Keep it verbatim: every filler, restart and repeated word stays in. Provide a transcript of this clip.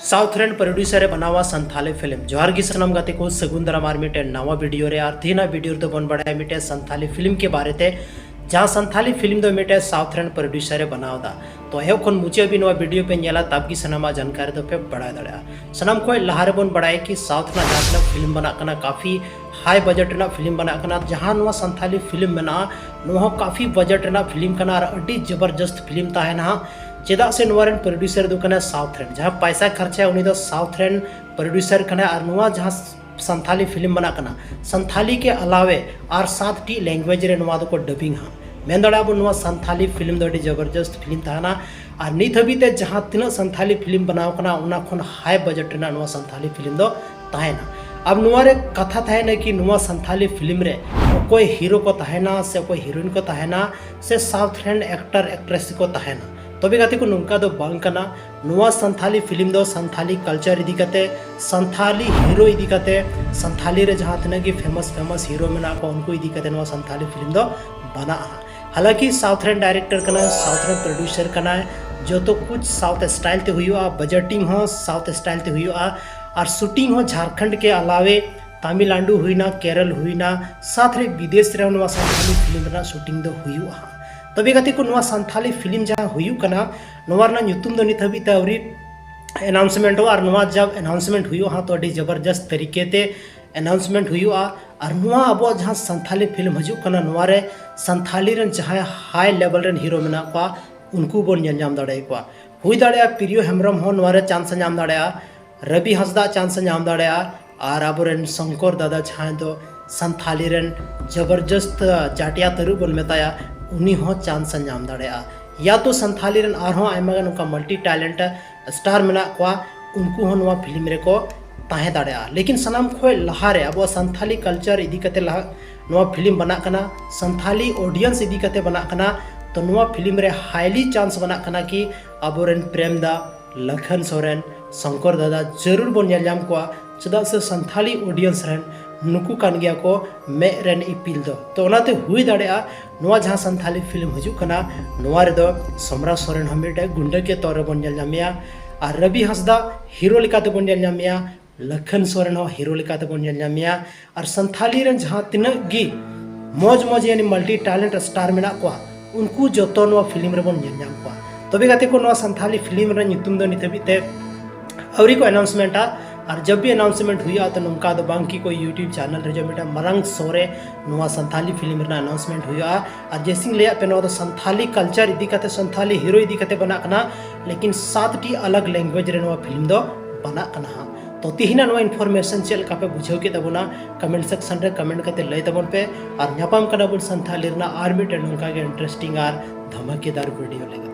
South ᱨᱮᱱ producer ᱮ ᱵᱮᱱᱟᱣᱟ Santali film. ᱡᱚᱦᱟᱨ ᱜᱮ ᱥᱟᱱᱟᱢ ᱜᱟᱛᱮ ᱠᱚ, ᱥᱟᱹᱜᱩᱱ ᱫᱟᱨᱟᱢ ᱟᱨ ᱢᱤᱫᱴᱮᱱ ᱱᱟᱣᱟ ᱵᱷᱤᱰᱤᱭᱳ ᱨᱮ᱾ ᱟᱨ ᱛᱮᱦᱮᱧᱟᱜ ᱵᱷᱤᱰᱤᱭᱳ ᱨᱮᱫᱚ ᱵᱚᱱ ᱵᱟᱲᱟᱭᱟ ᱢᱤᱫᱴᱮᱱ ᱥᱟᱱᱛᱷᱟᱞᱤ ᱯᱷᱤᱞᱢ ᱠᱮ ᱵᱟᱨᱮ ᱛᱮ, ᱡᱟᱦᱟᱸ ᱥᱟᱱᱛᱷᱟᱞᱤ ᱯᱷᱤᱞᱢ ᱫᱚ ᱢᱤᱫᱴᱮᱱ ᱥᱟᱣᱩᱛᱷ ᱨᱮᱱ ᱯᱨᱚᱰᱭᱩᱥᱟᱨ ᱮ ᱵᱮᱱᱟᱣ ᱮᱫᱟ᱾ ᱛᱚ ᱮᱦᱚᱵ ᱠᱷᱚᱱ ᱢᱩᱪᱟᱹᱫ ᱦᱟᱹᱵᱤᱡ ᱱᱚᱣᱟ ᱵᱷᱤᱰᱤᱭᱳ ᱯᱮ ᱧᱮᱞᱟ, ᱛᱟᱵ ᱜᱮ ᱥᱟᱱᱟᱢᱟᱜ ᱡᱟᱱᱠᱟᱨᱤ ᱫᱚ ᱯᱮ ᱵᱟᱲᱟᱭ ᱫᱟᱲᱮᱭᱟᱜᱼᱟ᱾ ᱥᱟᱱᱟᱢ ᱠᱷᱚᱱ ᱞᱟᱦᱟ ᱨᱮᱵᱚᱱ ᱵᱟᱲᱟᱭᱟ ᱠᱤ ᱥᱟᱣᱩᱛᱷ ᱨᱮᱱᱟᱜ ᱡᱟᱦᱟᱸ ᱛᱤᱱᱟᱹᱜ ᱯᱷᱤᱞᱢ ᱵᱮᱱᱟᱜ ᱠᱟᱱᱟ, ᱠᱟᱯᱷᱤ ᱦᱟᱭ ᱵᱟᱡᱮᱴ ᱨᱮᱱᱟᱜ ᱯᱷᱤᱞᱢ ᱵᱮᱱᱟᱜ ᱠᱟᱱᱟ᱾ ᱡᱟᱦᱟᱸ ᱱᱚᱣᱟ ᱥᱟᱱᱛᱷᱟᱞᱤ ᱯᱷᱤᱞᱢ ᱢᱮᱱᱟᱜᱼᱟ, ᱱᱚᱣᱟ ᱦᱚᱸ ᱠᱟᱯᱷᱤ ᱵᱟᱡᱮᱴ ᱨᱮᱱᱟᱜ ᱯᱷᱤᱞᱢ ᱠᱟᱱᱟ ᱟᱨ ᱟᱹᱰᱤ ᱡᱚᱵᱚᱨᱡᱚᱥᱛ ᱯᱷᱤᱞᱢ ᱛᱟᱦᱮᱱᱟ ᱦᱟᱸᱜ᱾ ᱪᱮᱫᱟᱜ ᱥᱮ ᱱᱚᱣᱟ ᱨᱮᱱ ᱯᱨᱚᱰᱭᱩᱥᱟᱨ ᱫᱚ ᱠᱟᱱᱟ ᱥᱟᱣᱩᱛᱷ ᱨᱮᱱ᱾ ᱡᱟᱦᱟᱸ ᱯᱟᱭᱥᱟ ᱠᱷᱚᱨᱪᱟᱭᱟ, ᱩᱱᱤ ᱫᱚ ᱥᱟᱣᱩᱛᱷ ᱨᱮᱱ ᱯᱨᱚᱰᱭᱩᱥᱟᱨ ᱠᱟᱱᱟᱭ᱾ ᱟᱨ ᱱᱚᱣᱟ ᱡᱟᱦᱟᱸ ᱥᱟᱱᱛᱷᱟᱞᱤ ᱯᱷᱤᱞᱢ ᱵᱮᱱᱟᱜ ᱠᱟᱱᱟ, ᱥᱟᱱᱛᱷᱟᱞᱤ ᱠᱮ ᱟᱞᱟᱣᱮ ᱟᱨ ᱥᱟᱛ ᱴᱤ ᱞᱮᱝᱜᱩᱭᱮᱡᱽ ᱨᱮ ᱱᱚᱣᱟ ᱫᱚᱠᱚ ᱰᱟᱵᱤᱝ ᱦᱟᱸᱜ᱾ ᱢᱮᱱ ᱫᱟᱲᱮᱭᱟᱜᱼᱟ ᱵᱚᱱ, ᱱᱚᱣᱟ ᱥᱟᱱᱛᱷᱟᱞᱤ ᱯᱷᱤᱞᱢ ᱫᱚ ᱟᱹᱰᱤ ᱡᱚᱵᱚᱨᱡᱚᱥᱛ ᱯᱷᱤᱞᱢ ᱛᱟᱦᱮᱱᱟ᱾ ᱟᱨ ᱱᱤᱛ ᱦᱟᱹᱵᱤᱡ ᱛᱮ ᱡᱟᱦᱟᱸ ᱛᱤᱱᱟᱹᱜ ᱥᱟᱱᱛᱷᱟᱞᱤ ᱯᱷᱤᱞᱢ ᱵᱮᱱᱟᱣ ᱠᱟᱱᱟ, ᱚᱱᱟ ᱠᱷᱚᱱ ᱦᱟᱭ ᱵᱟᱡᱮᱴ ᱨᱮᱱᱟᱜ ᱱᱚᱣᱟ ᱥᱟᱱᱛᱷᱟᱞᱤ ᱯᱷᱤᱞᱢ ᱫᱚ ᱛᱟᱦᱮᱱᱟ᱾ ᱟᱵ ᱱᱚᱣᱟ ᱨᱮ ᱠᱟᱛᱷᱟ ᱛᱟᱦᱮᱱᱟ ᱠᱤ ᱱᱚᱣᱟ ᱥᱟᱱᱛᱷᱟᱞᱤ ᱯᱷᱤᱞᱢ ᱨᱮ ᱚᱠᱚᱭ ᱦᱤᱨᱳ ᱠᱚ ᱛᱟᱦᱮᱱᱟ ᱥᱮ ᱚᱠᱚᱭ ᱦᱤᱨᱳᱭᱤᱱ ᱠᱚ ᱛᱟᱦᱮᱱᱟ ᱥᱮ ᱥᱟᱣᱩᱛᱷ ᱨᱮᱱ ᱮᱠᱴᱟᱨ ᱮᱠᱴᱨᱮᱥ ᱠᱚ ᱛᱟᱦᱮᱱᱟ᱾ ᱛᱚᱵᱮ ᱜᱟᱛᱮ ᱠᱚ, ᱱᱚᱝᱠᱟ ᱫᱚ ᱵᱟᱝ ᱠᱟᱱᱟ᱾ ᱱᱚᱣᱟ ᱥᱟᱱᱛᱷᱟᱞᱤ ᱯᱷᱤᱞᱢ ᱫᱚ ᱥᱟᱱᱛᱷᱟᱞᱤ ᱠᱟᱞᱪᱟᱨ ᱤᱫᱤ ᱠᱟᱛᱮ, ᱥᱟᱱᱛᱷᱟᱞᱤ ᱦᱤᱨᱳ ᱤᱫᱤ ᱠᱟᱛᱮ, ᱥᱟᱱᱛᱷᱟᱞᱤ ᱨᱮ ᱡᱟᱦᱟᱸ ᱛᱤᱱᱟᱹᱜ ᱜᱮ ᱯᱷᱮᱢᱟᱥ ᱯᱷᱮᱢᱟᱥ ᱦᱤᱨᱳ ᱢᱮᱱᱟᱜ ᱠᱚᱣᱟ, ᱩᱱᱠᱩ ᱤᱫᱤ ᱠᱟᱛᱮ ᱱᱚᱣᱟ ᱥᱟᱱᱛᱷᱟᱞᱤ ᱯᱷᱤᱞᱢ ᱫᱚ ᱵᱮᱱᱟᱜᱼᱟ᱾ ᱦᱟᱞᱟᱸᱠᱤ ᱥᱟᱣᱩᱛᱷ ᱨᱮᱱ ᱰᱟᱭᱨᱮᱠᱴᱚᱨ ᱠᱟᱱᱟᱭ, ᱥᱟᱣᱩᱛᱷ ᱨᱮᱱ ᱯᱨᱚᱰᱭᱩᱥᱟᱨ ᱠᱟᱱᱟᱭ, ᱡᱚᱛᱚ ᱠᱩᱪ ᱥᱟᱣᱩᱛᱷ ᱥᱴᱟᱭᱤᱞ ᱛᱮ ᱦᱩᱭᱩᱜᱼᱟ, ᱵᱟᱡᱮᱴᱤᱝ ᱦᱚᱸ ᱥᱟᱣᱩᱛᱷ ᱥᱴᱟᱭᱤᱞ ᱛᱮ ᱦᱩᱭᱩᱜᱼᱟ᱾ ᱟᱨ ᱥᱩᱴᱤᱝ ᱦᱚᱸ ᱡᱷᱟᱨᱠᱷᱚᱸᱰ ᱠᱮ ᱟᱞᱟᱣᱮ ᱛᱟᱢᱤᱞᱱᱟᱰᱩ ᱦᱩᱭᱱᱟ, ᱠᱮᱨᱚᱞ ᱦᱩᱭᱱᱟ, ᱥᱟᱛ ᱨᱮ ᱵᱤᱫᱮᱥ ᱨᱮᱦᱚᱸ ᱱᱚᱣᱟ ᱥᱟᱱᱛᱷᱟᱞᱤ ᱯᱷᱤᱞᱢ ᱨᱮᱱᱟᱜ ᱥᱩᱴᱤᱝ ᱫᱚ ᱦᱩᱭᱩᱜᱼᱟ᱾ ᱛᱚᱵᱮ ᱜᱟᱛᱮ ᱠᱚ, ᱱᱚᱣᱟ ᱥᱟᱱᱛᱷᱟᱞᱤ ᱯᱷᱤᱞᱢ ᱡᱟᱦᱟᱸ ᱦᱩᱭᱩᱜ ᱠᱟᱱᱟ, ᱱᱚᱣᱟ ᱨᱮᱱᱟᱜ ᱧᱩᱛᱩᱢ ᱫᱚ ᱱᱤᱛ ᱦᱟᱹᱵᱤᱡ ᱛᱮ ᱟᱹᱣᱨᱤ ᱟᱱᱟᱣᱩᱱᱥᱢᱮᱱᱴᱚᱜᱼᱟ᱾ ᱟᱨ ᱱᱚᱣᱟ ᱡᱟᱵ ᱟᱱᱟᱣᱩᱱᱥᱢᱮᱱᱴ ᱦᱩᱭᱩᱜᱼᱟ ᱦᱟᱸᱜ, ᱛᱚ ᱟᱹᱰᱤ ᱡᱚᱵᱚᱨᱡᱚᱥᱛ ᱛᱟᱹᱨᱤᱠᱮ ᱛᱮ ᱟᱱᱟᱣᱩᱱᱥᱢᱮᱱᱴ ᱦᱩᱭᱩᱜᱼᱟ᱾ ᱟᱨ ᱱᱚᱣᱟ ᱟᱵᱚᱣᱟᱜ ᱡᱟᱦᱟᱸ ᱥᱟᱱᱛᱷᱟᱞᱤ ᱯᱷᱤᱞᱢ ᱦᱤᱡᱩᱜ ᱠᱟᱱᱟ, ᱱᱚᱣᱟ ᱨᱮ ᱥᱟᱱᱛᱷᱟᱞᱤ ᱨᱮᱱ ᱡᱟᱦᱟᱸᱭ ᱦᱟᱭ ᱞᱮᱵᱮᱞ ᱨᱮᱱ ᱦᱤᱨᱳ ᱢᱮᱱᱟᱜ ᱠᱚᱣᱟ, ᱩᱱᱠᱩ ᱵᱚᱱ ᱧᱮᱞ ᱧᱟᱢ ᱫᱟᱲᱮᱭᱟᱠᱚᱣᱟ᱾ ᱦᱩᱭ ᱫᱟᱲᱮᱭᱟᱜᱼᱟ ᱯᱨᱤᱭᱚ ᱦᱮᱢᱵᱨᱚᱢ ᱦᱚᱸ ᱱᱚᱣᱟ ᱨᱮ ᱪᱟᱱᱥ ᱮ ᱧᱟᱢ ᱫᱟᱲᱮᱭᱟᱜᱼᱟ, ᱨᱚᱵᱤ ᱦᱟᱸᱥᱫᱟ ᱪᱟᱱᱥ ᱮ ᱧᱟᱢ ᱫᱟᱲᱮᱭᱟᱜᱼᱟ, ᱟᱨ ᱟᱵᱚᱨᱮᱱ ᱥᱚᱝᱠᱚᱨ ᱫᱟᱫᱟ ᱡᱟᱦᱟᱸᱭ ᱫᱚ ᱥᱟᱱᱛᱷᱟᱞᱤ ᱨᱮᱱ ᱡᱚᱵᱚᱨᱡᱚᱥᱛ ᱡᱟᱴᱤᱭᱟ ᱛᱟᱹᱨᱩᱵ ᱵᱚᱱ ᱢᱮᱛᱟᱭᱟ, ᱩᱱᱤ ᱦᱚᱸ ᱪᱟᱱᱥ ᱮ ᱧᱟᱢ ᱫᱟᱲᱮᱭᱟᱜᱼᱟ᱾ ᱭᱟ ᱛᱚ ᱥᱟᱱᱛᱷᱟᱞᱤ ᱨᱮᱱ ᱟᱨᱦᱚᱸ ᱟᱭᱢᱟ ᱜᱟᱱ ᱚᱱᱠᱟ ᱢᱟᱞᱴᱤ ᱴᱮᱞᱮᱱᱴ ᱥᱴᱟᱨ ᱢᱮᱱᱟᱜ ᱠᱚᱣᱟ, ᱩᱱᱠᱩ ᱦᱚᱸ ᱱᱚᱣᱟ ᱯᱷᱤᱞᱢ ᱨᱮᱠᱚ ᱛᱟᱦᱮᱸ ᱫᱟᱲᱮᱭᱟᱜᱼᱟ᱾ ᱞᱮᱠᱤᱱ ᱥᱟᱱᱟᱢ ᱠᱷᱚᱱ ᱞᱟᱦᱟᱨᱮ ᱟᱵᱚᱣᱟᱜ ᱥᱟᱱᱛᱷᱟᱞᱤ ᱠᱟᱞᱪᱟᱨ ᱤᱫᱤ ᱠᱟᱛᱮ ᱞᱟᱦᱟ ᱱᱚᱣᱟ ᱯᱷᱤᱞᱢ ᱵᱮᱱᱟᱜ ᱠᱟᱱᱟ, ᱥᱟᱱᱛᱷᱟᱞᱤ ᱚᱰᱤᱭᱮᱱᱥ ᱤᱫᱤ ᱠᱟᱛᱮ ᱵᱮᱱᱟᱜ ᱠᱟᱱᱟ᱾ ᱛᱚ ᱱᱚᱣᱟ ᱯᱷᱤᱞᱢ ᱨᱮ ᱦᱟᱭᱞᱤ ᱪᱟᱱᱥ ᱵᱮᱱᱟᱜ ᱠᱟᱱᱟ ᱠᱤ ᱟᱵᱚᱨᱮᱱ ᱯᱨᱮᱢ ᱫᱟ, ᱞᱟᱠᱷᱟᱱ ᱥᱚᱨᱮᱱ, ᱥᱚᱝᱠᱚᱨ ᱫᱟᱫᱟ ᱡᱟᱹᱨᱩᱲ ᱵᱚᱱ ᱧᱮᱞ ᱧᱟᱢ ᱠᱚᱣᱟ᱾ ᱪᱮᱫᱟᱜ ᱥᱮ ᱥᱟᱱᱛᱷᱟᱞᱤ ᱚᱰᱤᱭᱮᱱᱥ ᱨᱮᱱ ᱱᱩᱠᱩ ᱠᱟᱱ ᱜᱮᱭᱟ ᱠᱚ ᱢᱮᱫ ᱨᱮᱱ ᱤᱯᱤᱞ ᱫᱚ᱾ ᱛᱚ ᱚᱱᱟᱛᱮ ᱦᱩᱭ ᱫᱟᱲᱮᱭᱟᱜᱼᱟ ᱱᱚᱣᱟ ᱡᱟᱦᱟᱸ ᱥᱟᱱᱛᱷᱟᱞᱤ ᱯᱷᱤᱞᱢ ᱦᱤᱡᱩᱜ ᱠᱟᱱᱟ, ᱱᱚᱣᱟ ᱨᱮᱫᱚ ᱥᱚᱢᱨᱟ ᱥᱚᱨᱮᱱ ᱦᱚᱸ ᱢᱤᱫᱴᱮᱡ ᱜᱩᱱᱰᱟᱹ ᱠᱮ ᱛᱚᱨ ᱨᱮᱵᱚᱱ ᱧᱮᱞ ᱧᱟᱢᱮᱭᱟ᱾ ᱟᱨ ᱨᱚᱵᱤ ᱦᱟᱸᱥᱫᱟ ᱦᱤᱨᱳ ᱞᱮᱠᱟᱛᱮᱵᱚᱱ ᱧᱮᱞ ᱧᱟᱢᱮᱭᱟ, ᱞᱟᱠᱷᱟᱱ ᱥᱚᱨᱮᱱ ᱦᱚᱸ ᱦᱤᱨᱳ ᱞᱮᱠᱟᱛᱮᱵᱚᱱ ᱧᱮᱞ ᱧᱟᱢᱮᱭᱟ, ᱟᱨ ᱥᱟᱱᱛᱷᱟᱞᱤ ᱨᱮᱱ ᱡᱟᱦᱟᱸ ᱛᱤᱱᱟᱹᱜ ᱜᱮ ᱢᱚᱡᱽ ᱢᱚᱡᱽ ᱭᱟᱱᱤ multi talent star ᱢᱮᱱᱟᱜ ᱠᱚᱣᱟ, ᱩᱱᱠᱩ ᱡᱚᱛᱚ ᱱᱚᱣᱟ ᱯᱷᱤᱞᱢ ᱨᱮᱵᱚᱱ ᱧᱮᱞ ᱧᱟᱢ ᱠᱚᱣᱟ᱾ ᱛᱚᱵᱮ ᱜᱟᱛᱮ ᱠᱚ, ᱱᱚᱣᱟ ᱥᱟᱱᱛᱷᱟᱞᱤ ᱯᱷᱤᱞᱢ ᱨᱮᱱᱟᱜ ᱧᱩᱛᱩᱢ ᱫᱚ ᱱᱤᱛ ᱦᱟᱹᱵᱤᱡ ᱛᱮ ᱟᱹᱣᱨᱤ ᱠᱚ ᱟᱱᱟᱣᱩᱱᱥᱢᱮᱱᱴᱟ᱾ ᱟᱨ ᱡᱟᱵ ᱵᱷᱤ ᱟᱱᱟᱣᱩᱱᱥᱢᱮᱱᱴ ᱦᱩᱭᱩᱜᱼᱟ, ᱛᱚ ᱱᱚᱝᱠᱟ ᱫᱚ ᱵᱟᱝ ᱠᱤ ᱠᱚᱭ YouTube ᱪᱮᱱᱮᱞ ᱨᱮ ᱡᱟᱵ ᱢᱤᱫᱴᱟᱝ ᱢᱟᱨᱟᱝ ᱥᱳ ᱨᱮ ᱱᱚᱣᱟ ᱥᱟᱱᱛᱷᱟᱞᱤ ᱯᱷᱤᱞᱢ ᱨᱮᱱᱟᱜ ᱟᱱᱟᱣᱩᱱᱥᱢᱮᱱᱴ ᱦᱩᱭᱩᱜᱼᱟ᱾ ᱟᱨ ᱡᱮᱥᱤᱧ ᱞᱟᱹᱭᱟᱫ ᱯᱮ, ᱱᱚᱣᱟ ᱫᱚ ᱥᱟᱱᱛᱷᱟᱞᱤ ᱠᱟᱞᱪᱟᱨ ᱤᱫᱤ ᱠᱟᱛᱮ, ᱥᱟᱱᱛᱷᱟᱞᱤ ᱦᱤᱨᱳ ᱤᱫᱤ ᱠᱟᱛᱮ ᱵᱮᱱᱟᱜ ᱠᱟᱱᱟ, ᱞᱮᱠᱤᱱ ᱥᱟᱛ ᱴᱤ ᱟᱞᱟᱜᱽ ᱞᱮᱝᱜᱩᱭᱮᱡᱽ ᱨᱮ ᱱᱚᱣᱟ ᱯᱷᱤᱞᱢ ᱫᱚ ᱵᱮᱱᱟᱜ ᱠᱟᱱᱟ ᱦᱟᱸᱜ᱾ ᱛᱚ ᱛᱤᱦᱤᱧᱟᱜ ᱱᱚᱣᱟ ᱤᱱᱯᱷᱚᱨᱢᱮᱥᱚᱱ ᱪᱮᱫ ᱞᱮᱠᱟ ᱯᱮ ᱵᱩᱡᱷᱟᱹᱣ ᱠᱮᱫ ᱛᱟᱵᱚᱱᱟ, ᱠᱚᱢᱮᱱᱴ ᱥᱮᱠᱥᱚᱱ ᱨᱮ ᱠᱚᱢᱮᱱᱴ ᱠᱟᱛᱮ ᱞᱟᱹᱭ ᱛᱟᱵᱚᱱ ᱯᱮ᱾ ᱟᱨ ᱧᱟᱯᱟᱢ ᱠᱟᱱᱟ ᱵᱚᱱ ᱥᱟᱱᱛᱷᱟᱞᱤ ᱨᱮᱱᱟᱜ ᱟᱨ ᱢᱤᱫᱴᱮᱱ ᱱᱚᱝᱠᱟ ᱜᱮ ᱤᱱᱴᱟᱨᱮᱥᱴᱤᱝ ᱟᱨ ᱫᱷᱟᱢᱟᱠᱮᱫᱟᱨ ᱵᱷᱤᱰᱤᱭᱳ ᱞᱟᱹᱜᱤᱫ᱾